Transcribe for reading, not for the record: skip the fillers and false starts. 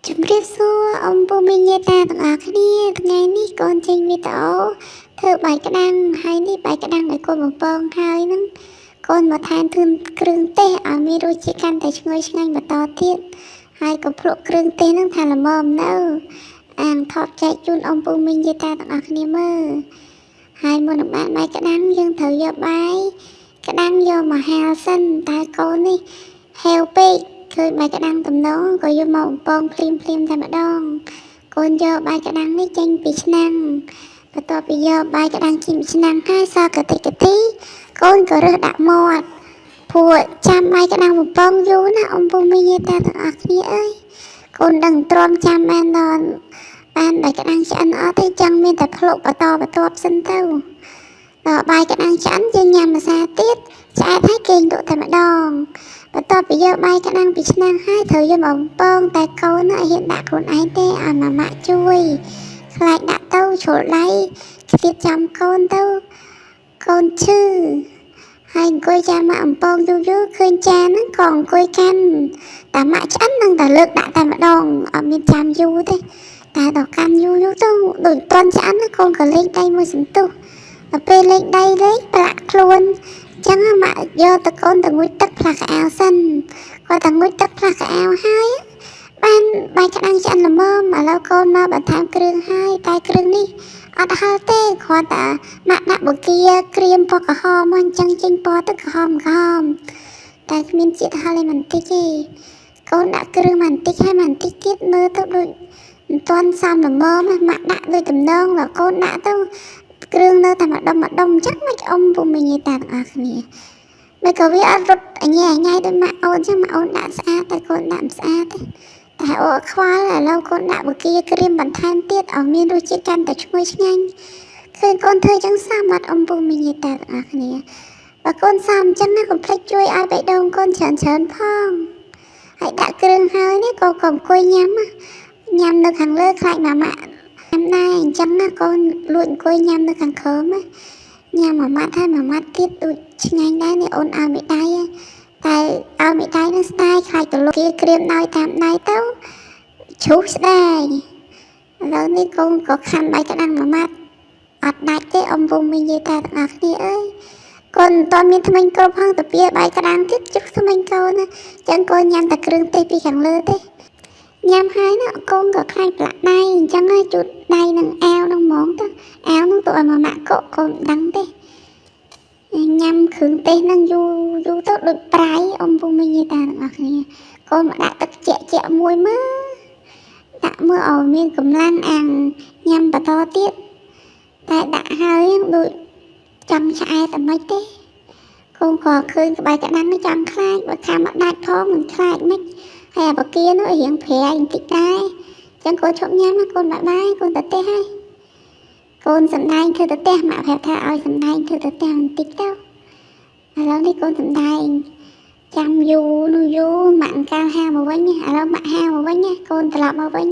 ជំរាបសួរអ៊ំពូមីងយាយតាទាំងអស់គ្នាថ្ងៃនេះកូនចេញវីដេអូធ្វើបាយក្តាំងហើយនេះបាយក្តាំងឲ្យកូនបំពងហើយហ្នឹងកូនមកថែមគ្រឿងគ្រឿងទេសឲ្យមានរសជាតិកាន់តែឈ្ងុយឆ្ងាញ់បន្តទៀតហើយក៏ភ្លក់គ្រឿងទេសហ្នឹងថាល្មមនៅអាងថតចែកជូនអ៊ំពូមីងយាយតាទាំងអស់គ្នាមើលហើយមុននឹងបានបាយក្តាំងយើងត្រូវយកបាយក្តាំងយកមកហាលសិនតែកូននេះហេវពេក ឃើញបាយក្តាំងទំនងក៏យកមកបំពងភ្លាមភ្លាមតែម្ដងកូនយកបាយក្តាំងនេះចេញពីឆ្នាំងបន្ទាប់ពីយកបាយក្តាំងចេញពីឆ្នាំងហើយសល់កតិកទីកូនក៏រើសដាក់មាត់ព្រោះចាំបាយក្តាំងបំពងយូរណាស់អ៊ំពូមីងយាយតាទាំងអស់គ្នាអើយកូនដឹងទ្រាំចាំបានដល់បានបាយក្តាំងឆ្អិនអត់ទេចឹងមានតែភ្លុកបន្តបន្ទាប់សិនទៅដល់បាយក្តាំងឆ្អិនយើងញ៉ាំម្សាទៀតឆ្អែតហើយគេងលក់តែម្ដង បន្ទាប់ពីយកបាយក្តាំងពីឆ្នាំងហើយត្រូវយកមកបំពងតែកូនណាហ៊ានដាក់ខ្លួនឯងទេឲ្យម៉ាម៉ាក់ជួយខ្លាចដាក់ទៅជ្រុលដៃខ្ទាតចំកូនទៅកូនឈឺហើយអង្គុយចាំម៉ាក់បំពងយូរយូរឃើញចានហ្នឹងក៏អង្គុយកាន់តែម៉ាក់ឆ្អិននឹងតែលើកដាក់តែម្ដងអត់មានចាំយូរទេតែដល់កាន់យូរយូរទៅដូចមិនទាន់ឆ្អិនណាកូនក៏លេងដៃមួយសន្ទុះដល់ពេលលេងដៃលេងប្រឡាក់ខ្លួន ចឹងម៉ាក់យកតកូនទៅងូតទឹកផ្លាស់ខោអាវសិនគាត់តែងូតទឹកផ្លាស់ខោអាវហើយបានបាយក្តាំងឆ្អិនល្មមឥឡូវកូនមកបន្ថែមគ្រឿងហើយតែគ្រឿងនេះអត់ហឹរទេគ្រាន់តែម៉ាក់ដាក់បង្គាក្រៀមពណ៌ក្រហមមកអញ្ចឹងចេញពណ៌ទៅក្រហមក្រហមតែគ្មានជាតិហឹរឯបន្តិចទេកូនដាក់គ្រឿងបន្តិចហើយបន្តិចទៀតមើលទៅដូចមិនទាន់សមល្មមម៉ាក់ដាក់ដូចតំណងដល់កូនដាក់ទៅ គ្រឿងនៅតែម្ដុំម្ដុំអញ្ចឹងមិនអ៊ំពុំមីងតាទាំងអស់គ្នាមិនក៏វាអត់រត់អញញ៉ៃញ៉ៃដូចម៉ាក់អូនអញ្ចឹងម៉ាក់អូនដាក់ស្អាតតែកូនដាក់មិនស្អាតទេតែអូខ្វល់ឥឡូវកូនដាក់បកាក្រៀមបន្ថែមទៀតឲ្យមានរសជាតិកាន់តែឈ្ងុយឆ្ងាញ់ឃើញកូនធ្វើអញ្ចឹងសមអត់អ៊ំពុំមីងតាទាំងអស់គ្នាបើកូនសមអញ្ចឹងណាកុំភ្លេចជួយឲ្យបេះដូងកូនច្រើនច្រើនផងហើយដាក់គ្រឿងហើយនេះក៏កុំអង្គុយញ៉ាំណាញ៉ាំនៅខាងលើខ្លាចម៉ាម៉ាក់ ញ៉ាំដែរអញ្ចឹងណាកូនលួចអង្គុយញ៉ាំនៅខាងក្រោមណាញ៉ាំមួយម៉ាត់ហើយមួយម៉ាត់ទៀតដូចឆ្ងាញ់ដែរនេះអូនឲ្យមេដៃតែឲ្យមេដៃនឹងស្ដាយខ្លាចទៅលោកគេក្រៀមដោយតាមដៃទៅជ្រុះស្ដាយឥឡូវនេះកូនក៏ខាំបាយក្តាំងមួយម៉ាត់អត់ដាច់ទេអ៊ំពូមីងយាយតាទាំងអស់គ្នាអើយកូនមិនទាន់មានថ្មិញគ្រប់ផងទៅពៀបាយក្តាំងទៀតជ្រុះថ្មិញកូនណាអញ្ចឹងកូនញ៉ាំតែគ្រឿងទេសពីខាងលើទេ ញ៉ាំហើយណាកូនក៏ខ្លាចប្រឡាក់ដៃអញ្ចឹងហើយជូតដៃនឹងអាវនឹងហ្មងទៅអាវនឹងទៅឲ្យម៉ាម៉ាក់កក់កូនមិនដឹងទេញ៉ាំគ្រឿងទេសនឹងយូរយូរទៅដូចប្រៃអ៊ំពូមីងយាយតាទាំងអស់គ្នាកូនមកដាក់ទឹកជាក់ជាក់មួយមើលដាក់មើលឲ្យមានកម្លាំងអាងញ៉ាំបន្តទៀតតែដាក់ហើយដូចចង់ឆ្អែតតែមិនទេកូនក៏ឃើញក្បែរក្តាំងនេះចង់ខ្លាចបើខាំអត់ដាច់ផងមិនខ្លាចមិន ហើយអាបកានោះរៀងប្រៃបន្តិចដែរចឹងកូនឈប់ញ៉ាំណាកូនបាយបាយកូនទៅផ្ទះហើយកូនសំដែងធ្វើទៅផ្ទះម៉ាក់ប្រាប់ថាឲ្យសំដែងធ្វើទៅផ្ទះបន្តិចទៅឥឡូវនេះកូនសំដែងចាំយូរនោះយូរម៉ាក់កាលហាមកវិញឥឡូវម៉ាក់ហាមកវិញកូនត្រឡប់មកវិញ